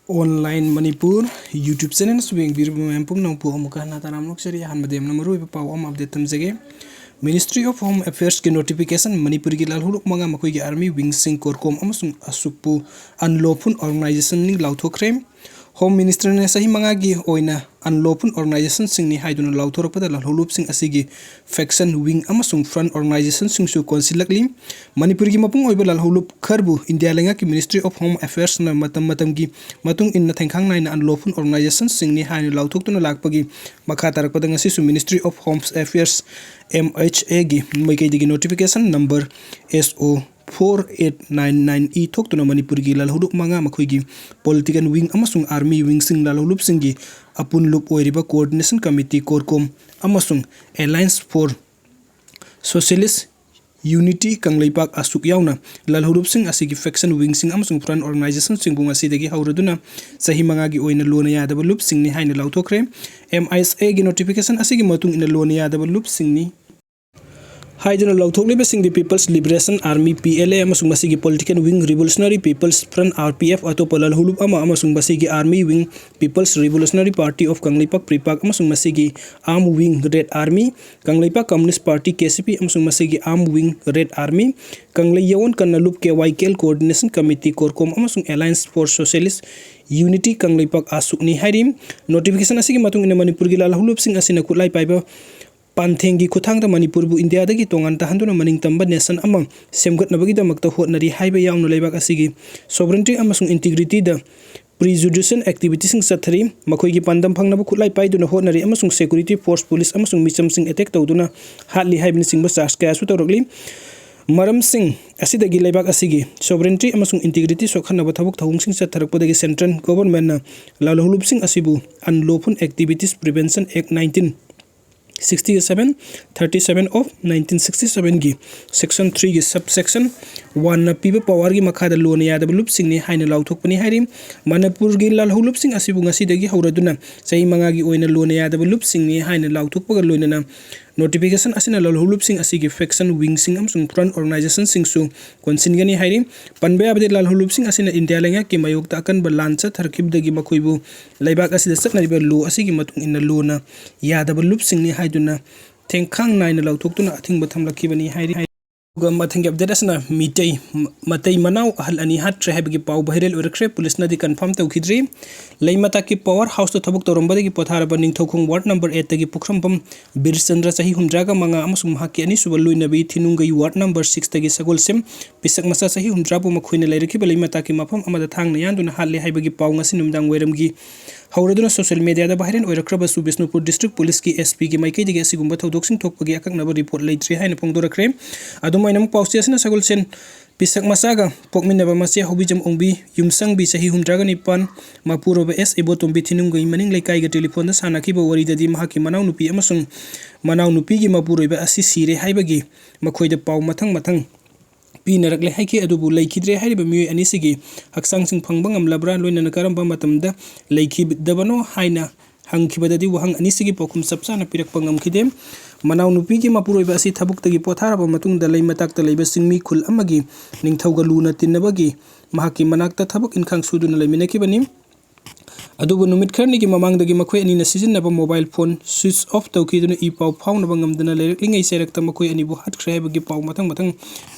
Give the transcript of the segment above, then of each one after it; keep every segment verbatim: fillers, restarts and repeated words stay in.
Online Manipur YouTube channel ꯑꯁꯤꯕꯨ ꯌꯦꯡꯕꯤꯔꯤꯕ ꯃꯌꯥꯝ ꯄꯨꯝꯅꯃꯛꯄꯨ ꯑꯃꯨꯛꯀ ꯍꯟꯅ ꯇꯔꯥꯝꯅ ꯑꯣꯛꯆꯔꯤ꯫ ꯑꯍꯥꯟꯕꯗ ꯌꯥꯝꯅ ꯃꯔꯨꯑꯣꯏꯕ ꯄꯥꯎ ꯑꯃ update ꯇꯝꯖꯒꯦ꯫ Ministry of Home Affairs ꯀꯤ notification, ꯃꯅꯤꯄꯨꯔꯒꯤ ꯂꯥꯜꯍꯧꯂꯨꯞ ꯃꯉꯥ, ꯃꯈꯣꯏꯒꯤ army wing ꯁꯤꯡ, CORCOM ꯑꯃꯁꯨꯡ ꯑꯁꯨꯛꯄꯨ unlawful organization ꯅꯤ ꯂꯥꯎꯊꯣꯛꯈ꯭ꯔꯦ꯫ Home Minister ꯅ ꯆꯍꯤ ꯃꯉꯥꯒꯤ ꯑꯣꯏꯅ unlawful organization ꯁꯤꯡꯅꯤ ꯍꯥꯏꯗꯨꯅ ꯂꯥꯎꯊꯣꯔꯛꯄꯗ, ꯂꯥꯜꯍꯧꯂꯨꯞꯁꯤꯡ ꯑꯁꯤꯒꯤ faction, wing ꯑꯃꯁꯨꯡ front organization ꯁꯤꯡꯁꯨ ꯀꯣꯟꯁꯤꯜꯂꯛꯂꯤ꯫ ꯃꯅꯤꯄꯨꯔꯒꯤ ꯃꯄꯨꯡ ꯑꯣꯏꯕ ꯂꯥꯜꯍꯧꯂꯨꯞ ꯈꯔꯕꯨ ꯏꯟꯗꯤꯌꯥ ꯂꯩꯉꯥꯛꯀꯤ Ministry of Home Affairs ꯅ ꯃꯇꯝ ꯃꯇꯝꯒꯤ ꯃꯇꯨꯡ ꯏꯟꯅ ꯊꯦꯡꯈꯥꯡ ꯅꯥꯏꯅ unlawful organization ꯁꯤꯡꯅꯤ ꯍꯥꯏꯅ ꯂꯥꯎꯊꯣꯛꯇꯨꯅ ꯂꯥꯛꯄꯒꯤ ꯃꯈꯥ ꯇꯥꯔꯛꯄꯗ, ꯉꯁꯤꯁꯨ Ministry of Home Affairs, M H A ꯒꯤ ꯃꯥꯏꯀꯩꯗꯒꯤ notification number S O four eight nine nine E ꯊꯣꯛꯇꯨꯅ ꯃꯅꯤꯄꯨꯔꯒꯤ ꯂꯥꯜꯍꯧꯂꯨꯞ ꯃꯉꯥ, ꯃꯈꯣꯏꯒꯤ political wing ꯑꯃꯁꯨꯡ army wing ꯁꯤꯡ, ꯂꯥꯜꯍꯧꯂꯨꯞꯁꯤꯡꯒꯤ ꯑꯄꯨꯟꯂꯨꯞ ꯑꯣꯏꯔꯤꯕ Coordination Committee, CORCOM, ꯑꯃꯁꯨꯡ Alliance for Socialist Unity Kangleipak, ꯑꯁꯨꯛ ꯌꯥꯎꯅ ꯂꯥꯜꯍꯧꯂꯨꯞꯁꯤꯡ ꯑꯁꯤꯒꯤ faction, wing ꯁꯤꯡ ꯑꯃꯁꯨꯡ front organization ꯁꯤꯡꯕꯨ ꯉꯁꯤꯗꯒꯤ ꯍꯧꯔꯗꯨꯅ ꯆꯍꯤ ꯃꯉꯥꯒꯤ ꯑꯣꯏꯅ ꯂꯣꯟꯅ ꯌꯥꯗꯕ ꯂꯨꯞꯁꯤꯡꯅꯤ ꯍꯥꯏꯅ ꯂꯥꯎꯊꯣꯛꯈ꯭ꯔꯦ꯫ M H A ꯒꯤ notification ꯑꯁꯤꯒꯤ ꯃꯇꯨꯡ ꯏꯟꯅ, ꯂꯣꯟꯅ ꯌꯥꯗꯕ ꯂꯨꯞꯁꯤꯡꯅꯤ ꯍꯥꯏꯗꯨꯅ ꯂꯥꯎꯊꯣꯛꯂꯤꯕꯁꯤꯡꯗꯤ People's Liberation Army, P L A, ꯑꯃꯁꯨꯡ ꯃꯁꯤꯒꯤ political wing Revolutionary People's Front, R P F, ꯑꯇꯣꯞꯄ ꯂꯥꯜꯍꯧꯂꯨꯞ ꯑꯃ ꯑꯃꯁꯨꯡ ꯃꯁꯤꯒꯤ army wing People's Revolutionary Party of Kangleipak, PREPAK, ꯑꯃꯁꯨꯡ ꯃꯁꯤꯒꯤ arm wing Red Army, Kangleipak Communist Party, K C P, ꯑꯃꯁꯨꯡ ꯃꯁꯤꯒꯤ arm wing Red Army, ꯀꯪꯂꯩ ꯌꯥꯑꯣꯟ ꯀꯟꯅ ꯂꯨꯞ, K Y K L, Coordination Committee, CORCOM, ꯑꯃꯁꯨꯡ Alliance for Socialist Unity Kangleipak, ꯑꯁꯨꯛꯅꯤ ꯍꯥꯏꯔꯤ꯫ Notification ꯑꯁꯤꯒꯤ ꯃꯇꯨꯡ ꯏꯟꯅ, ꯃꯅꯤꯄꯨꯔꯒꯤ ꯂꯥꯜꯍꯧꯂꯨꯞꯁꯤꯡ ꯑꯁꯤꯅ ꯈꯨꯠꯂꯥꯏ ꯄꯥꯏꯕ ꯄꯥꯟꯊꯦꯡꯒꯤ ꯈꯨꯠꯊꯥꯡꯗ ꯃꯅꯤꯄꯨꯔꯕꯨ ꯏꯟꯗꯤꯌꯥꯗꯒꯤ ꯇꯣꯉꯥꯟ ꯇꯥꯍꯟꯗꯨꯅ ꯃꯅꯤꯡꯇꯝꯕ nation ꯑꯃ ꯁꯦꯝꯒꯠꯅꯕꯒꯤꯗꯃꯛꯇ ꯍꯣꯠꯅꯔꯤ ꯍꯥꯏꯕ ꯌꯥꯎꯅ ꯂꯩꯕꯥꯛ ꯑꯁꯤꯒꯤ sovereignty ꯑꯃꯁꯨꯡ integrity ꯗ prejudicial activity ꯁꯤꯡ ꯆꯠꯊꯔꯤ꯫ ꯃꯈꯣꯏꯒꯤ ꯄꯥꯟꯗꯝ ꯐꯪꯅꯕ ꯈꯨꯠꯂꯥꯏ ꯄꯥꯏꯗꯨꯅ ꯍꯣꯠꯅꯔꯤ ꯑꯃꯁꯨꯡ security force, police ꯑꯃꯁꯨꯡ ꯃꯤꯆꯝꯁꯤꯡ attack ꯇꯧꯗꯨꯅ ꯍꯥꯠꯂꯤ ꯍꯥꯏꯕꯅꯆꯤꯡꯕ charge ꯀꯌꯥꯁꯨ ꯇꯧꯔꯛꯂꯤ꯫ ꯃꯔꯝꯁꯤꯡ ꯑꯁꯤꯗꯒꯤ ꯂꯩꯕꯥꯛ ꯑꯁꯤꯒꯤ sovereignty ꯑꯃꯁꯨꯡ integrity ꯁꯣꯛꯍꯟꯅꯕ ꯊꯕꯛ ꯊꯧꯑꯣꯡꯁꯤꯡ ꯆꯠꯊꯔꯛꯄꯗꯒꯤ central government ꯅ ꯂꯥꯜꯍꯧꯂꯨꯞꯁꯤꯡ ꯑꯁꯤꯕꯨ Unlawful Activities Prevention Act nineteen sixty seven, thirty seven of nineteen sixty seven ꯒꯤ section three ꯒꯤ subsection one ꯅ ꯄꯤꯕ power ꯒꯤ ꯃꯈꯥꯗ ꯂꯣꯟꯅ ꯌꯥꯗꯕ ꯂꯨꯞꯁꯤꯡꯅꯤ ꯍꯥꯏꯅ ꯂꯥꯎꯊꯣꯛꯄꯅꯤ ꯍꯥꯏꯔꯤ꯫ ꯃꯅꯤꯄꯨꯔꯒꯤ ꯂꯥꯜꯍꯧꯂꯨꯞꯁꯤꯡ ꯑꯁꯤꯕꯨ ꯉꯁꯤꯗꯒꯤ ꯍꯧꯔꯗꯨꯅ ꯆꯍꯤ ꯃꯉꯥꯒꯤ ꯑꯣꯏꯅ ꯂꯣꯟꯅ ꯌꯥꯗꯕ ꯂꯨꯞꯁꯤꯡꯅꯤ ꯍꯥꯏꯅ ꯂꯥꯎꯊꯣꯛꯄꯒ ꯂꯣꯏꯅꯅ Notification ꯑꯁꯤꯅ ꯂꯥꯜꯍꯧꯂꯨꯞꯁꯤꯡ ꯑꯁꯤꯒꯤ faction, wingꯁꯤꯡ ꯑꯃꯁꯨꯡ front organizationꯁꯤꯡꯁꯨ ꯀꯣꯟꯁꯤꯟꯒꯅꯤ ꯍꯥꯏꯔꯤ꯫ ꯄꯟꯕ ꯌꯥꯕꯗꯤ, ꯂꯥꯜꯍꯧꯂꯨꯞꯁꯤꯡ ꯑꯁꯤꯅ ꯏꯟꯗꯤꯌꯥ ꯂꯩꯉꯥꯛꯀꯤ ꯃꯥꯌꯣꯛꯇ ꯑꯀꯟꯕ ꯂꯥꯟ ꯆꯠꯊꯔꯛꯈꯤꯕꯗꯒꯤ ꯃꯈꯣꯏꯕꯨ ꯂꯩꯕꯥꯛ ꯑꯁꯤꯗ ꯆꯠꯅꯔꯤꯕ law ꯑꯁꯤꯒꯤ ꯃꯇꯨꯡ ꯏꯟꯅ ꯂꯨꯅ ꯌꯥꯗꯕ ꯂꯨꯞꯁꯤꯡꯅꯤ ꯍꯥꯏꯗꯨꯅ ꯊꯦꯡꯈꯥꯡ ꯅꯥꯏꯅ ꯂꯥꯎꯊꯣꯛꯇꯨꯅ ꯑꯊꯤꯡꯕ ꯊꯝꯂꯛꯈꯤꯕꯅꯤ ꯍꯥꯏꯔꯤ꯫ ꯑꯗꯨꯒ ꯃꯊꯪꯒꯤ update ꯑꯁꯤꯅ ꯃꯤꯇꯩ, ꯃꯇꯩ ꯃꯅꯥꯎ ꯑꯍꯜ ꯑꯅꯤ ꯍꯥꯠꯈ꯭ꯔꯦ ꯍꯥꯏꯕꯒꯤ ꯄꯥꯎ viral ꯑꯣꯏꯔꯛꯈ꯭ꯔꯦ꯫ ꯄꯨꯂꯤꯁꯅꯗꯤ confirm ꯇꯧꯈꯤꯗ꯭ꯔꯤ꯫ ꯂꯩꯃꯇꯥꯛꯀꯤ power houseꯇ ꯊꯕꯛ ꯇꯧꯔꯝꯕꯗꯒꯤ ꯄꯣꯊꯥꯔꯕ ꯅꯤꯡꯊꯧꯈꯣꯡ ward number eightꯇꯒꯤ ꯄꯨꯈ꯭ꯔꯝꯕꯝ ꯕꯤꯔꯆꯟꯗ꯭ꯔ, ꯆꯍꯤ ꯍꯨꯝꯗ꯭ꯔꯥꯒ ꯃꯉꯥ, ꯑꯃꯁꯨꯡ ꯃꯍꯥꯛꯀꯤ ꯑꯅꯤꯁꯨꯕ ꯂꯣꯏꯅꯕꯤ ꯊꯤꯅꯨꯡꯒꯩ ward number sixꯇꯒꯤ ꯁꯒꯣꯜꯁꯦꯝ ꯄꯤꯁꯛ ꯃꯆꯥ, ꯆꯍꯤ ꯍꯨꯝꯗ꯭ꯔꯥꯕꯨ ꯃꯈꯣꯏꯅ ꯂꯩꯔꯛꯈꯤꯕ ꯂꯩꯃꯇꯥꯛꯀꯤ ꯃꯐꯝ ꯑꯃꯗ ꯊꯥꯡꯅ ꯌꯥꯟꯗꯨꯅ ꯍꯥꯠꯂꯦ ꯍꯥꯏꯕꯒꯤ ꯄꯥꯎ ꯉꯁꯤ ꯅꯨꯃꯤꯗꯥꯡ ꯋꯥꯏꯔꯝꯒꯤ ꯍꯧꯔꯗꯨꯅ social mediaꯗ viral ꯑꯣꯏꯔꯛꯈ꯭ꯔꯕꯁꯨ, ꯕꯤꯁꯅꯨꯄꯨꯔ district ꯄꯨꯂꯤꯁꯀꯤ SP ꯒꯤ ꯃꯥꯏꯀꯩꯗꯒꯤ ꯑꯁꯤꯒꯨꯝꯕ ꯊꯧꯗꯣꯛꯁꯤꯡ ꯊꯣꯛꯄꯒꯤ ꯑꯀꯛꯅꯕ report ꯂꯩꯇ꯭ꯔꯤ ꯍꯥꯏꯅ ꯐꯣꯡꯗꯣꯔꯛꯈ꯭ꯔꯦ꯫ ꯑꯗꯨꯝ ꯑꯣꯏꯅꯃꯛ, ꯄꯥꯎꯆꯦ ꯑꯁꯤꯅ ꯁꯒꯣꯜꯁꯦꯟ ꯄꯤꯁꯛ ꯃꯆꯥꯒ ꯄꯣꯛꯃꯤꯟꯅꯕ ꯃꯆꯦ ꯍꯧꯕꯤꯖꯝ ꯑꯣꯡꯕꯤ ꯌꯨꯝꯁꯪꯕꯤ, ꯆꯍꯤ ꯍꯨꯝꯗ꯭ꯔꯥꯒ ꯅꯤꯄꯥꯟ, ꯃꯄꯨꯔꯣꯏꯕ ꯑꯦꯁ ꯏꯕꯣꯇꯣꯝꯕꯤ ꯊꯤꯅꯨꯡꯒꯩ ꯃꯅꯤꯡ ꯂꯩꯀꯥꯏꯒ ꯇꯦꯂꯤꯐꯣꯟꯗ ꯁꯥꯟꯅꯈꯤꯕ ꯋꯥꯔꯤꯗꯗꯤ ꯃꯍꯥꯛꯀꯤ ꯃꯅꯥꯎꯅꯨꯄꯤ ꯑꯃꯁꯨꯡ ꯃꯅꯥꯎꯅꯨꯄꯤꯒꯤ ꯃꯄꯨꯔꯣꯏꯕ ꯑꯁꯤ ꯁꯤꯔꯦ ꯍꯥꯏꯕꯒꯤ ꯃꯈꯣꯏꯗ ꯄꯥꯎ ꯃꯊꯪ ꯃꯊꯪ ꯄꯤꯅꯔꯛꯂꯦ ꯍꯥꯏꯈꯤ꯫ ꯑꯗꯨꯕꯨ ꯂꯩꯈꯤꯗ꯭ꯔꯦ ꯍꯥꯏꯔꯤꯕ ꯃꯤꯑꯣꯏ ꯑꯅꯤꯁꯤꯒꯤ ꯍꯛꯆꯥꯡꯁꯤꯡ ꯐꯪꯕ ꯉꯝꯂꯕ꯭ꯔꯥ, ꯂꯣꯏꯅꯅ ꯀꯔꯝꯕ ꯃꯇꯝꯗ ꯂꯩꯈꯤꯗꯕꯅꯣ ꯍꯥꯏꯅ ꯍꯪꯈꯤꯕꯗꯗꯤ ꯋꯥꯍꯪ ꯑꯅꯤꯁꯤꯒꯤ ꯄꯥꯎꯈꯨꯝ ꯆꯞ ꯆꯥꯅ ꯄꯤꯔꯛꯄ ꯉꯝꯈꯤꯗꯦ꯫ ꯃꯅꯥꯎꯅꯨꯄꯤꯒꯤ ꯃꯄꯨꯔꯣꯏꯕ ꯑꯁꯤ ꯊꯕꯛꯇꯒꯤ ꯄꯣꯊꯥꯔꯕ ꯃꯇꯨꯡꯗ ꯂꯩꯃꯇꯥꯛꯇ ꯂꯩꯕ ꯆꯤꯡꯃꯤ ꯈꯨꯜ ꯑꯃꯒꯤ ꯅꯤꯡꯊꯧꯒ ꯂꯨꯅ ꯇꯤꯟꯅꯕꯒꯤ ꯃꯍꯥꯛꯀꯤ ꯃꯅꯥꯛꯇ ꯊꯕꯛ ꯏꯟꯈꯥꯡ ꯁꯨꯗꯨꯅ ꯂꯩꯃꯤꯟꯅꯈꯤꯕꯅꯤ꯫ ꯑꯗꯨꯕꯨ ꯅꯨꯃꯤꯠ ꯈꯔꯅꯤꯒꯤ ꯃꯃꯥꯡꯗꯒꯤ ꯃꯈꯣꯏ ꯑꯅꯤꯅ ꯁꯤꯖꯤꯟꯅꯕ mobile phone switch off ꯇꯧꯈꯤꯗꯨꯅ E ꯄꯥꯎ ꯐꯥꯎꯅꯕ ꯉꯝꯗꯅ ꯂꯩꯔꯛꯂꯤꯉꯩ ꯆꯩꯔꯛꯇ ꯃꯈꯣꯏ ꯑꯅꯤꯕꯨ ꯍꯥꯠꯈ꯭ꯔꯦ ꯍꯥꯏꯕꯒꯤ ꯄꯥꯎ ꯃꯊꯪ ꯃꯊꯪ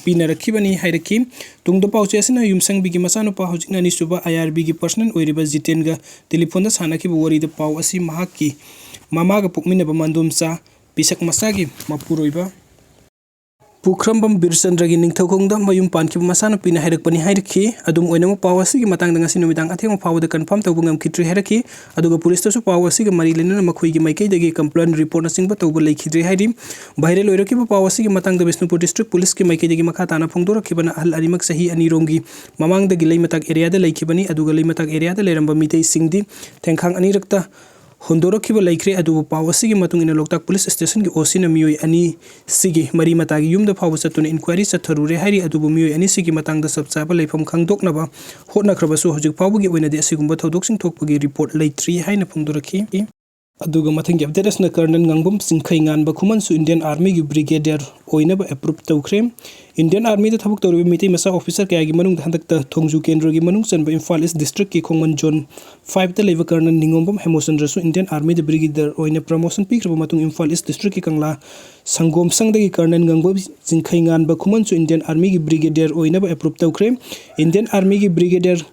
ꯄꯤꯅꯔꯛꯈꯤꯕꯅꯤ ꯍꯥꯏꯔꯛꯈꯤ꯫ ꯇꯨꯡꯗ ꯄꯥꯎꯆꯦ ꯑꯁꯤꯅ ꯌꯨꯝꯁꯪꯕꯤꯒꯤ ꯃꯆꯥꯅꯨꯄꯥ, ꯍꯧꯖꯤꯛꯅ ꯑꯅꯤꯁꯨꯕ IRBꯒꯤ personnel ꯑꯣꯏꯔꯤꯕ ꯖꯤꯇꯦꯟꯒ ꯇꯦꯂꯤꯐꯣꯟꯗ ꯁꯥꯟꯅꯈꯤꯕ ꯋꯥꯔꯤꯗ ꯄꯥꯎ ꯑꯁꯤ ꯃꯍꯥꯛꯀꯤ ꯃꯃꯥꯒ ꯄꯣꯛꯃꯤꯟꯅꯕ ꯃꯥꯟꯗꯣꯝꯆꯥ ꯄꯤꯁꯛ ꯃꯆꯥꯒꯤ ꯃꯄꯨꯔꯣꯏꯕ ꯄꯨꯈ꯭ꯔꯝꯕꯝ ꯕꯤꯔꯆꯟꯗ꯭ꯔꯒꯤ ꯅꯤꯡꯊꯧꯈꯣꯡꯗ ꯃꯌꯨꯝ ꯄꯥꯟꯈꯤꯕ ꯃꯆꯥꯅꯨꯄꯤꯅ ꯍꯥꯏꯔꯛꯄꯅꯤ ꯍꯥꯏꯔꯛꯈꯤ꯫ ꯑꯗꯨꯝ ꯑꯣꯏꯅꯃꯛ, ꯄꯥꯎ ꯑꯁꯤꯒꯤ ꯃꯇꯥꯡꯗ ꯉꯁꯤ ꯅꯨꯃꯤꯗꯥꯡ ꯑꯊꯦꯡꯕ ꯐꯥꯎꯕꯗ confirm ꯇꯧꯕ ꯉꯝꯈꯤꯗ꯭ꯔꯤ ꯍꯥꯏꯔꯛꯈꯤ꯫ ꯑꯗꯨꯒ ꯄꯨꯂꯤꯁꯇꯁꯨ ꯄꯥꯎ ꯑꯁꯤꯒ ꯃꯔꯤ ꯂꯩꯅꯅ ꯃꯈꯣꯏꯒꯤ ꯃꯥꯏꯀꯩꯗꯒꯤ complaint reportꯅꯆꯤꯡꯕ ꯇꯧꯕ ꯂꯩꯈꯤꯗ꯭ꯔꯤ ꯍꯥꯏꯔꯤ꯫ Viral ꯑꯣꯏꯔꯛꯈꯤꯕ ꯄꯥꯎ ꯑꯁꯤꯒꯤ ꯃꯇꯥꯡꯗ ꯕꯤꯁꯅꯨꯄꯨꯔ district ꯄꯨꯂꯤꯁꯀꯤ ꯃꯥꯏꯀꯩꯗꯒꯤ ꯃꯈꯥ ꯇꯥꯅ ꯐꯣꯡꯗꯣꯔꯛꯈꯤꯕꯅ ꯑꯍꯜ ꯑꯅꯤꯃꯛ ꯆꯍꯤ ꯑꯅꯤꯔꯣꯝꯒꯤ ꯃꯃꯥꯡꯗꯒꯤ ꯂꯩꯃꯇꯥꯛ areaꯗ ꯂꯩꯈꯤꯕꯅꯤ꯫ ꯑꯗꯨꯒ ꯂꯩꯃꯇꯥꯛ areaꯗ ꯂꯩꯔꯝꯕ ꯃꯤꯇꯩꯁꯤꯡꯗꯤ ꯊꯦꯡꯈꯥꯡ ꯑꯅꯤꯔꯛꯇ ꯍꯨꯟꯗꯣꯔꯛꯈꯤꯕ ꯂꯩꯈ꯭ꯔꯦ꯫ ꯑꯗꯨꯕꯨ ꯄꯥꯎ ꯑꯁꯤꯒꯤ ꯃꯇꯨꯡ ꯏꯟꯅ ꯂꯣꯛꯇꯥꯛ ꯄꯨꯂꯤꯁ ꯁ꯭ꯇꯦꯁꯟꯒꯤ OCꯅ ꯃꯤꯑꯣꯏ ꯑꯅꯤꯁꯤꯒꯤ ꯃꯔꯤ ꯃꯇꯥꯒꯤ ꯌꯨꯝꯗ ꯐꯥꯎꯕ ꯆꯠꯇꯨꯅ inquiry ꯆꯠꯊꯔꯨꯔꯦ ꯍꯥꯏꯔꯤ꯫ ꯑꯗꯨꯕꯨ ꯃꯤꯑꯣꯏ ꯑꯅꯤꯁꯤꯒꯤ ꯃꯇꯥꯡꯗ ꯆꯞ ꯆꯥꯕ ꯂꯩꯐꯝ ꯈꯪꯗꯣꯛꯅꯕ ꯍꯣꯠꯅꯈ꯭ꯔꯕꯁꯨ ꯍꯧꯖꯤꯛ ꯐꯥꯎꯕꯒꯤ ꯑꯣꯏꯅꯗꯤ ꯑꯁꯤꯒꯨꯝꯕ ꯊꯧꯗꯣꯛꯁꯤꯡ ꯊꯣꯛꯄꯒꯤ report ꯂꯩꯇ꯭ꯔꯤ ꯍꯥꯏꯅ ꯐꯣꯡꯗꯣꯔꯛꯈꯤ꯫ ꯑꯗꯨꯒ ꯃꯊꯪꯒꯤ ꯑꯞꯗꯦꯠ ꯑꯁꯤꯅ ꯀꯔꯅꯦꯜ ꯉꯥꯡꯕꯝ ꯆꯤꯡꯈꯩ ꯉꯥꯟꯕ ꯈꯨꯃꯟꯁꯨ ꯏꯟꯗꯤꯌꯟ ꯑꯥꯔꯃꯤꯒꯤ ꯕ꯭ꯔꯤꯒꯦꯗꯤꯌꯔ ꯑꯣꯏꯅꯕ ꯑꯦꯄ꯭ꯔꯨꯞ ꯇꯧꯈ꯭ꯔꯦ꯫ ꯏꯟꯗꯤꯌꯟ ꯑꯥꯔꯃꯤꯗ ꯊꯕꯛ ꯇꯧꯔꯤꯕ ꯃꯤꯇꯩ ꯃꯆꯥ ꯑꯣꯐꯤꯁꯔ ꯀꯌꯥꯒꯤ ꯃꯅꯨꯡꯗ ꯍꯟꯗꯛꯇ ꯊꯣꯡꯖꯨ ꯀꯦꯟꯗ꯭ꯔꯒꯤ ꯃꯅꯨꯡ ꯆꯟꯕ ꯏꯝꯐꯥꯜ ꯏꯁ ꯗꯤꯁꯇ꯭ꯔꯤꯛꯀꯤ ꯈꯣꯡꯃꯟ ꯖꯣꯟ ꯐꯥꯏꯚꯇ ꯂꯩꯕ ꯀꯔꯅꯦꯜ ꯅꯤꯉꯣꯝꯕꯝ ꯍꯦꯃꯣꯆꯟꯗ꯭ꯔꯁꯨ ꯏꯟꯗꯤꯌꯟ ꯑꯥꯔꯃꯤꯗ ꯕ꯭ꯔꯤꯒꯦꯗꯤꯌꯔ ꯑꯣꯏꯅ ꯄ꯭ꯔꯃꯣꯁꯟ ꯄꯤꯈ꯭ꯔꯕ ꯃꯇꯨꯡ ꯏꯝꯐꯥꯜ ꯏꯁ ꯗꯤꯁꯇ꯭ꯔꯤꯛꯀꯤ ꯀꯪꯂꯥ ꯁꯪꯒꯣꯝ ꯁꯪꯗꯒꯤ ꯀꯔꯅꯦꯜ ꯉꯥꯡꯕꯝ ꯆꯤꯡꯈꯩ ꯉꯥꯟꯕ ꯈꯨꯃꯟꯁꯨ ꯏꯟꯗꯤꯌꯟ ꯑꯥꯔꯃꯤꯒꯤ ꯕ꯭ꯔꯤꯒꯦꯗꯤꯌꯔ ꯑꯣꯏꯅꯕ ꯑꯦꯄ꯭ꯔꯨꯞ ꯇꯧꯈ꯭ꯔꯦ꯫ ꯏꯟꯗꯤꯌꯟ ꯑꯥꯔꯃꯤꯒꯤ ꯕ꯭ꯔꯤꯒꯦꯗꯤꯌꯔ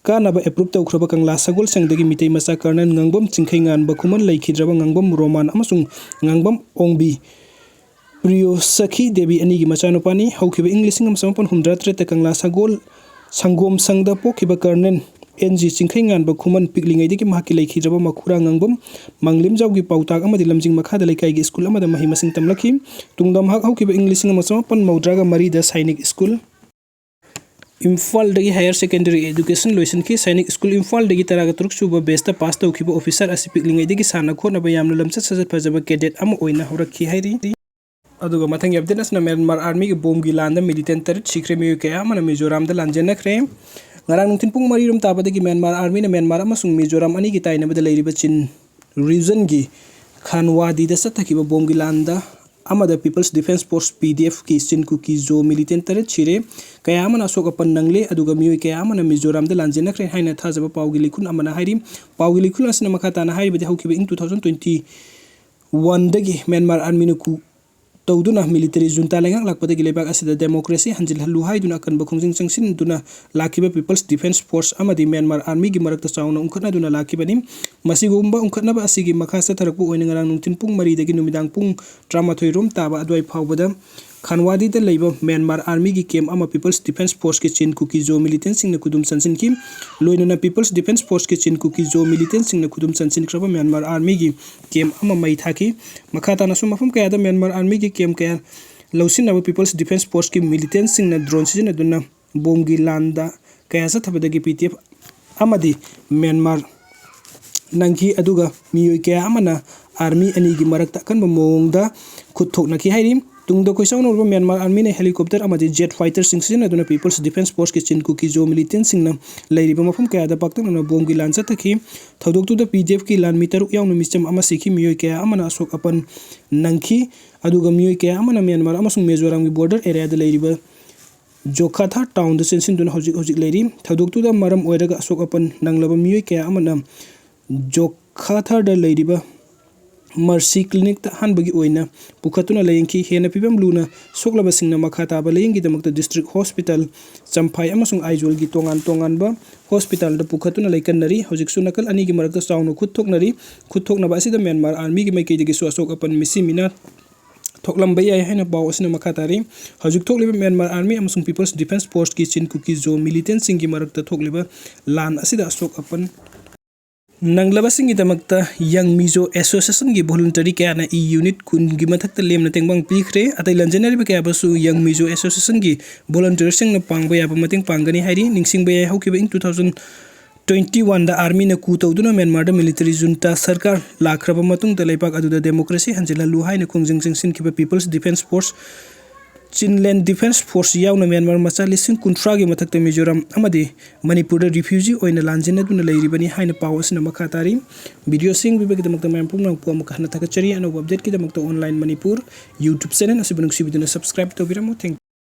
ꯀꯥꯅꯕ ꯑꯦꯄ꯭ꯔꯨꯞ ꯇꯧꯈ꯭ꯔꯕ ꯀꯪꯂꯥ ꯁꯒꯣꯜꯁꯪꯗꯒꯤ ꯃꯤꯇꯩ ꯃꯆꯥ ꯀꯔꯅꯦꯜ ꯉꯥꯡꯕꯝ ꯆꯤꯡꯈꯩ ꯉꯥꯟꯕ ꯈꯨꯃꯟ ꯂꯩꯈꯤꯗ꯭ꯔꯕ ꯉꯥꯡꯕꯝ ꯔꯣꯃꯥꯟ ꯑꯃꯁꯨꯡ ꯉꯥꯡꯕꯝ ꯑꯣꯡꯕꯤ ꯄ꯭ꯔꯤꯌꯣꯁꯈꯤ ꯗꯦꯕꯤ ꯑꯅꯤꯒꯤ ꯃꯆꯥꯅꯨꯄꯥꯅꯤ꯫ ꯍꯧꯈꯤꯕ ꯏꯪ ꯂꯤꯁꯤꯡ ꯑꯃ ꯆꯃꯥꯄꯟ ꯍꯨꯝꯗ꯭ꯔꯥ ꯇꯔꯦꯠꯇ ꯀꯪꯂꯥ ꯁꯒꯣꯜ ꯁꯪꯒꯣꯝ ꯁꯪꯗ ꯄꯣꯛꯈꯤꯕ ꯀꯔꯅꯦꯜ ꯑꯦꯟ ꯖꯤ ꯆꯤꯡꯈꯩꯉꯥꯟꯕ ꯈꯨꯃꯟ ꯄꯤꯛꯂꯤꯉꯩꯗꯒꯤ ꯃꯍꯥꯛꯀꯤ ꯂꯩꯈꯤꯗ꯭ꯔꯕ ꯃꯈꯨꯔꯥ ꯉꯥꯡꯕꯝ ꯃꯥꯡꯂꯦꯝꯖꯥꯎꯒꯤ ꯄꯥꯎꯇꯥꯛ ꯑꯃꯗꯤ ꯂꯝꯖꯤꯡ ꯃꯈꯥꯗ ꯂꯩꯀꯥꯏꯒꯤ ꯁ꯭ꯀꯨꯜ ꯑꯃꯗ ꯃꯍꯩ ꯃꯁꯤꯡ ꯇꯝꯂꯛꯈꯤ꯫ ꯇꯨꯡꯗ ꯃꯍꯥꯛ ꯍꯧꯈꯤꯕ ꯏꯪ ꯂꯤꯁꯤꯡ ꯑꯃ ꯆꯃꯥꯄꯟ ꯃꯧꯗ꯭ꯔꯥꯒ ꯃꯔꯤꯗ ꯁꯥꯏꯅꯤꯛ ꯁ꯭ꯀꯨꯜ ꯏꯝꯐꯥꯜꯗꯒꯤ ꯍꯥꯌꯔ ꯁꯦꯀꯦꯟꯗꯔꯤ ꯑꯦꯗꯨꯀꯦꯁꯟ ꯂꯣꯏꯁꯤꯟꯈꯤ꯫ ꯁꯥꯏꯅꯤꯛ ꯁ꯭ꯀꯨꯜ ꯏꯝꯐꯥꯜꯗꯒꯤ ꯇꯔꯥꯒ ꯇꯔꯨꯛ ꯁꯨꯕ ꯕꯦꯁꯇ ꯄꯥꯁ ꯇꯧꯈꯤꯕ ꯑꯣꯐꯤꯁꯥꯔ ꯑꯁꯤ ꯄꯤꯛꯂꯤꯉꯩꯗꯒꯤ ꯁꯥꯟꯅ ꯈꯣꯠꯅꯕ ꯌꯥꯝꯅ ꯂꯝꯆꯠ ꯁꯥꯖꯠ ꯐꯖꯕ ꯀꯦꯗꯦꯠ ꯑꯃ ꯑꯣꯏꯅ ꯍꯧꯔꯛꯈꯤ ꯍꯥꯏꯔꯤ꯫ ꯑꯗꯨꯒ ꯃꯊꯪꯒꯤ ꯑꯞꯗꯦꯠ ꯑꯁꯤꯅ ꯃ꯭ꯌꯥꯟꯃꯥꯔ ꯑꯥꯔꯃꯤꯒꯤ ꯕꯣꯝꯒꯤ ꯂꯥꯟꯗ ꯃꯤꯂꯤꯇꯦꯟ ꯇꯔꯦꯠ ꯁꯤꯈ꯭ꯔꯦ, ꯃꯤꯑꯣꯏ ꯀꯌꯥ ꯑꯃꯅ ꯃꯤꯖꯣꯔꯥꯝꯗ ꯂꯥꯟꯖꯦꯟꯅꯈ꯭ꯔꯦ꯫ ꯉꯔꯥꯡ ꯅꯨꯡꯊꯤꯜ ꯄꯨꯡ ꯃꯔꯤ ꯔꯣꯝ ꯇꯥꯕꯗꯒꯤ ꯃ꯭ꯌꯥꯟꯃꯥꯔ ꯑꯥꯔꯃꯤꯅ ꯃ꯭ꯌꯥꯟꯃꯥꯔ ꯑꯃꯁꯨꯡ ꯃꯤꯖꯣꯔꯥꯝ ꯑꯅꯤꯒꯤ ꯇꯥꯏꯅꯕꯗ ꯂꯩꯔꯤꯕ ꯆꯤꯟ ꯔꯤꯖꯟꯒꯤ ꯈꯥꯟꯋꯥꯗꯤꯗ ꯆꯠꯊꯈꯤꯕ ꯕꯣꯝꯒꯤ ꯂꯥꯟꯗ ꯑꯃꯗ ꯄꯤꯄꯜꯁ ꯗꯤꯐꯦꯟꯁ ꯐꯣꯔꯁ, ꯄꯤ ꯗꯤ ꯑꯦꯐꯀꯤ ꯆꯤꯟ ꯀꯨꯀꯤ ꯖꯣ ꯃꯤꯂꯤꯇꯦꯟ ꯇꯔꯦꯠ ꯁꯤꯔꯦ, ꯀꯌꯥ ꯑꯃꯅ ꯑꯁꯣꯛ ꯑꯄꯟ ꯅꯪꯂꯦ, ꯑꯗꯨꯒ ꯃꯤꯑꯣꯏ ꯀꯌꯥ ꯑꯃꯅ ꯃꯤꯖꯣꯔꯥꯝꯗ ꯂꯥꯟꯖꯦꯟꯅꯈ꯭ꯔꯦ ꯍꯥꯏꯅ ꯊꯥꯖꯕ ꯄꯥꯎꯒꯤ ꯂꯤꯈꯨꯟ ꯑꯃꯅ ꯍꯥꯏꯔꯤ꯫ ꯄꯥꯎꯒꯤ ꯂꯤꯈꯨꯟ ꯑꯁꯤꯅ ꯃꯈꯥ ꯇꯥꯅ ꯍꯥꯏꯔꯤꯕꯗꯤ ꯍꯧꯈꯤꯕ ꯏꯪ ꯇꯨ ꯊꯥꯎꯖꯟ ꯇ꯭ꯋꯦꯟꯇꯤ ꯋꯥꯟꯗꯒꯤ ꯃ꯭ꯌꯥꯟꯃꯥꯔ ꯑꯥꯔꯃꯤꯅ ꯀꯨ ꯇꯧꯗꯨꯅ ꯃꯤꯂꯤꯇꯔꯤ ꯖꯨꯟꯇꯥ ꯂꯩꯉꯥꯛ ꯂꯥꯛꯄꯗꯒꯤ ꯂꯩꯕꯥꯛ ꯑꯁꯤꯗ ꯗꯦꯃꯣꯀ꯭ꯔꯦꯁꯤ ꯍꯟꯖꯤꯜꯍꯜꯂꯨ ꯍꯥꯏꯗꯨꯅ ꯑꯀꯟꯕ ꯈꯣꯡꯖꯪ ꯆꯪꯁꯤꯟꯗꯨꯅ ꯂꯥꯛꯈꯤꯕ ꯄꯤꯄꯜꯁ ꯗꯤꯐꯦꯟꯁ ꯐꯣꯔꯁ ꯑꯃꯗꯤ ꯃ꯭ꯌꯥꯟꯃꯥꯔ ꯑꯥꯔꯃꯤꯒꯤ ꯃꯔꯛꯇ ꯆꯥꯎꯅ ꯎꯪꯈꯠꯅꯗꯨꯅ ꯂꯥꯛꯈꯤꯕꯅꯤ꯫ ꯃꯁꯤꯒꯨꯝꯕ ꯎꯪꯈꯠꯅꯕ ꯑꯁꯤꯒꯤ ꯃꯈꯥ ꯆꯠꯊꯔꯛꯄ ꯑꯣꯏꯅ ꯉꯔꯥꯡ ꯅꯨꯡꯊꯤꯜ ꯄꯨꯡ ꯃꯔꯤꯗꯒꯤ ꯅꯨꯃꯤꯗꯥꯡ ꯄꯨꯡ ꯇꯔꯥꯃꯥꯊꯣꯏ ꯔꯣꯝ ꯇꯥꯕ ꯑꯗꯨꯋꯥꯏ ꯐꯥꯎꯕꯗ ꯈꯥꯟꯋꯥꯗꯤꯗ ꯂꯩꯕ ꯃ꯭ꯌꯥꯟꯃꯥꯔ ꯑꯥꯔꯃꯤꯒꯤ ꯀꯦꯝꯞ ꯑꯃ ꯄꯤꯄꯜꯁ ꯗꯤꯐꯦꯟꯁ ꯐꯣꯔꯁꯀꯤ ꯆꯤꯟ ꯀꯨꯀꯤ ꯖꯣ ꯃꯤꯂꯤꯇꯦꯟꯁꯤꯡꯅ ꯈꯨꯗꯨꯝ ꯆꯟꯁꯤꯟꯈꯤ꯫ ꯂꯣꯏꯅꯅ ꯄꯤꯄꯜꯁ ꯗꯤꯐꯦꯟꯁ ꯐꯣꯔꯁꯀꯤ ꯆꯤꯟ ꯀꯨꯀꯤ ꯖꯣ ꯃꯤꯂꯤꯇꯦꯟꯁꯤꯡꯅ ꯈꯨꯗꯨꯝ ꯆꯟꯁꯤꯟꯈ꯭ꯔꯕ ꯃ꯭ꯌꯥꯟꯃꯥꯔ ꯑꯥꯔꯃꯤꯒꯤ ꯀꯦꯝꯞ ꯑꯃ ꯃꯩ ꯊꯥꯈꯤ꯫ ꯃꯈꯥ ꯇꯥꯅꯁꯨ ꯃꯐꯝ ꯀꯌꯥꯗ ꯃ꯭ꯌꯥꯟꯃꯥꯔ ꯑꯥꯔꯃꯤꯒꯤ ꯀꯦꯝꯞ ꯀꯌꯥ ꯂꯧꯁꯤꯟꯅꯕ ꯄꯤꯄꯜꯁ ꯗꯤꯐꯦꯟꯁ ꯐꯣꯔꯁꯀꯤ ꯃꯤꯂꯤꯇꯦꯟꯁꯤꯡꯅ ꯗ꯭ꯔꯣꯟ ꯁꯤꯖꯤꯟꯅꯗꯨꯅ ꯕꯣꯝꯒꯤ ꯂꯥꯟꯗ ꯀꯌꯥ ꯆꯠꯊꯕꯗꯒꯤ ꯄꯤ ꯗꯤ ꯑꯦꯐ ꯑꯃꯗꯤ ꯃ꯭ꯌꯥꯟꯃꯥꯔ ꯅꯪꯈꯤ, ꯑꯗꯨꯒ ꯃꯤꯑꯣꯏ ꯀꯌꯥ ꯑꯃꯅ ꯑꯥꯔꯃꯤ ꯑꯅꯤꯒꯤ ꯃꯔꯛꯇ ꯑꯀꯟꯕ ꯃꯑꯣꯡꯗ ꯈꯨꯠ ꯊꯣꯛꯅꯈꯤ ꯍꯥꯏꯔꯤ꯫ ꯇꯨꯡꯗ ꯈꯣꯏꯁꯥꯎꯅꯔꯕ ꯃ꯭ꯌꯥꯟꯃꯥꯔ ꯑꯥꯔꯃꯤꯅ helicopter ꯑꯃꯗꯤ jet fighterꯁꯤꯡ ꯁꯤꯖꯤꯟꯅꯗꯨꯅ People's Defence Forceꯀꯤ ꯆꯤꯟ ꯀꯨꯀꯤ ꯖꯣ militantꯁꯤꯡꯅ ꯂꯩꯔꯤꯕ ꯃꯐꯝ ꯀꯌꯥꯗ ꯄꯥꯛꯇꯛꯅꯅ ꯕꯣꯝꯒꯤ ꯂꯥꯟ ꯆꯠꯊꯈꯤ꯫ ꯊꯧꯗꯣꯛꯇꯨꯗ P D Fꯀꯤ ꯂꯥꯟꯃꯤ ꯇꯔꯨꯛ ꯌꯥꯎꯅ ꯃꯤꯆꯝ ꯑꯃ ꯁꯤꯈꯤ, ꯃꯤꯑꯣꯏ ꯀꯌꯥ ꯑꯃꯅ ꯑꯁꯣꯛ ꯑꯄꯟ ꯅꯪꯈꯤ, ꯑꯗꯨꯒ ꯃꯤꯑꯣꯏ ꯀꯌꯥ ꯑꯃꯅ ꯃ꯭ꯌꯥꯟꯃꯥꯔ ꯑꯃꯁꯨꯡ ꯃꯤꯖꯣꯔꯥꯝꯒꯤ border areaꯗ ꯂꯩꯔꯤꯕ ꯖꯣꯈꯥꯊꯥ townꯗ ꯆꯦꯟꯁꯤꯟꯗꯨꯅ ꯍꯧꯖꯤꯛ ꯍꯧꯖꯤꯛ ꯂꯩꯔꯤ꯫ ꯊꯧꯗꯣꯛꯇꯨꯗ ꯃꯔꯝ ꯑꯣꯏꯔꯒ ꯑꯁꯣꯛ ꯑꯄꯟ ꯅꯪꯂꯕ ꯃꯤꯑꯣꯏ ꯀꯌꯥ ꯑꯃꯅ ꯖꯣꯈꯥꯊꯥꯗ ꯂꯩꯔꯤꯕ Mercy Clinicꯇ ꯑꯍꯥꯟꯕꯒꯤ ꯑꯣꯏꯅ ꯄꯨꯈꯠꯇꯨꯅ ꯂꯥꯌꯦꯡꯈꯤ꯫ ꯍꯦꯟꯅ ꯐꯤꯕꯝ ꯂꯨꯅ ꯁꯣꯛꯂꯕꯁꯤꯡꯅ ꯃꯈꯥ ꯇꯥꯕ ꯂꯥꯌꯦꯡꯒꯤꯗꯃꯛꯇ district hospital ꯆꯝꯐꯥꯏ ꯑꯃꯁꯨꯡ ꯑꯥꯏꯖꯣꯜꯒꯤ ꯇꯣꯉꯥꯟ ꯇꯣꯉꯥꯟꯕ hospitalꯗ ꯄꯨꯈꯠꯇꯨꯅ ꯂꯩꯀꯟꯅꯔꯤ꯫ ꯍꯧꯖꯤꯛꯁꯨ ꯅꯥꯀꯜ ꯑꯅꯤꯒꯤ ꯃꯔꯛꯇ ꯆꯥꯎꯅ ꯈꯨꯠ ꯊꯣꯛꯅꯔꯤ꯫ ꯈꯨꯠ ꯊꯣꯛꯅꯕ ꯑꯁꯤꯗ ꯃ꯭ꯌꯥꯟꯃꯥꯔ ꯑꯥꯔꯃꯤꯒꯤ ꯃꯥꯏꯀꯩꯗꯒꯤꯁꯨ ꯑꯁꯣꯛ ꯑꯄꯟ ꯃꯤꯁꯤ ꯃꯤꯅꯥ ꯊꯣꯛꯂꯝꯕ ꯌꯥꯏ ꯍꯥꯏꯅ ꯄꯥꯎ ꯑꯁꯤꯅ ꯃꯈꯥ ꯇꯥꯔꯤ꯫ ꯍꯧꯖꯤꯛ ꯊꯣꯛꯂꯤꯕ ꯃ꯭ꯌꯥꯟꯃꯥꯔ ꯑꯥꯔꯃꯤ ꯑꯃꯁꯨꯡ People's Defence Forceꯀꯤ ꯆꯤꯟ ꯀꯨꯀꯤ ꯖꯣ militantꯁꯤꯡꯒꯤ ꯃꯔꯛꯇ ꯊꯣꯛꯂꯤꯕ ꯂꯥꯟ ꯑꯁꯤꯗ ꯑꯁꯣꯛ ꯑꯄꯟ ꯅꯪꯂꯕꯁꯤꯡꯒꯤꯗꯃꯛꯇ Young Mizo Associationꯒꯤ voluntary ꯀꯌꯥꯅ E unit ꯀꯨꯟꯒꯤ ꯃꯊꯛꯇ ꯂꯦꯝꯅ ꯇꯦꯡꯕꯥꯡ ꯄꯤꯈ꯭ꯔꯦ꯫ ꯑꯇꯩ ꯂꯟꯖꯦꯟꯅꯔꯤꯕ ꯀꯌꯥꯕꯨꯁꯨ Young Mizo Associationꯒꯤ volunteerꯁꯤꯡꯅ ꯄꯥꯡꯕ ꯌꯥꯕ ꯃꯇꯦꯡ ꯄꯥꯡꯒꯅꯤ ꯍꯥꯏꯔꯤ꯫ ꯅꯤꯡꯁꯤꯡꯕ ꯌꯥꯏ, ꯍꯧꯈꯤꯕ ꯏꯪ two thousand twenty oneꯗ ꯑꯥꯔꯃꯤꯅ coup ꯇꯧꯗꯨꯅ ꯃ꯭ꯌꯥꯟꯃꯥꯔꯗ military junta ꯁꯔꯀꯥꯔ ꯂꯥꯛꯈ꯭ꯔꯕ ꯃꯇꯨꯡꯗ ꯂꯩꯕꯥꯛ ꯑꯗꯨꯗ democracy ꯍꯟꯖꯤꯜꯍꯜꯂꯨ ꯍꯥꯏꯅ ꯈꯣꯡꯖꯪ ꯆꯪꯁꯤꯟꯈꯤꯕ People's Defence Force, Chinland Defence Force ꯌꯥꯎꯅ ꯃ꯭ꯌꯥꯟꯃꯥꯔ ꯃꯆꯥ ꯂꯤꯁꯤꯡ ꯀꯨꯟꯊ꯭ꯔꯥꯒꯤ ꯃꯊꯛꯇ ꯃꯤꯖꯣꯔꯥꯝ ꯑꯃꯗꯤ ꯃꯅꯤꯄꯨꯔꯗ refugee ꯑꯣꯏꯅ ꯂꯥꯟꯖꯦꯟꯅꯗꯨꯅ ꯂꯩꯔꯤꯕꯅꯤ ꯍꯥꯏꯅ ꯄꯥꯎ ꯑꯁꯤꯅ ꯃꯈꯥ ꯇꯥꯔꯤ꯫ Video ꯁꯦꯡꯕꯤꯕꯒꯤꯗꯃꯛꯇ ꯃꯌꯥꯝ ꯄꯨꯝꯅꯃꯛꯄꯨ ꯑꯃꯨꯛ ꯍꯟꯅ ꯊꯥꯒꯠꯆꯔꯤ꯫ ꯑꯅꯧꯕ updateꯀꯤꯗꯃꯛꯇ Online Manipur YouTube channel ꯑꯁꯤꯕꯨ ꯅꯨꯡꯁꯤꯕꯤꯗꯨꯅ subscribe ꯇꯧꯕꯤꯔꯝꯃꯨ꯫ Thank you꯫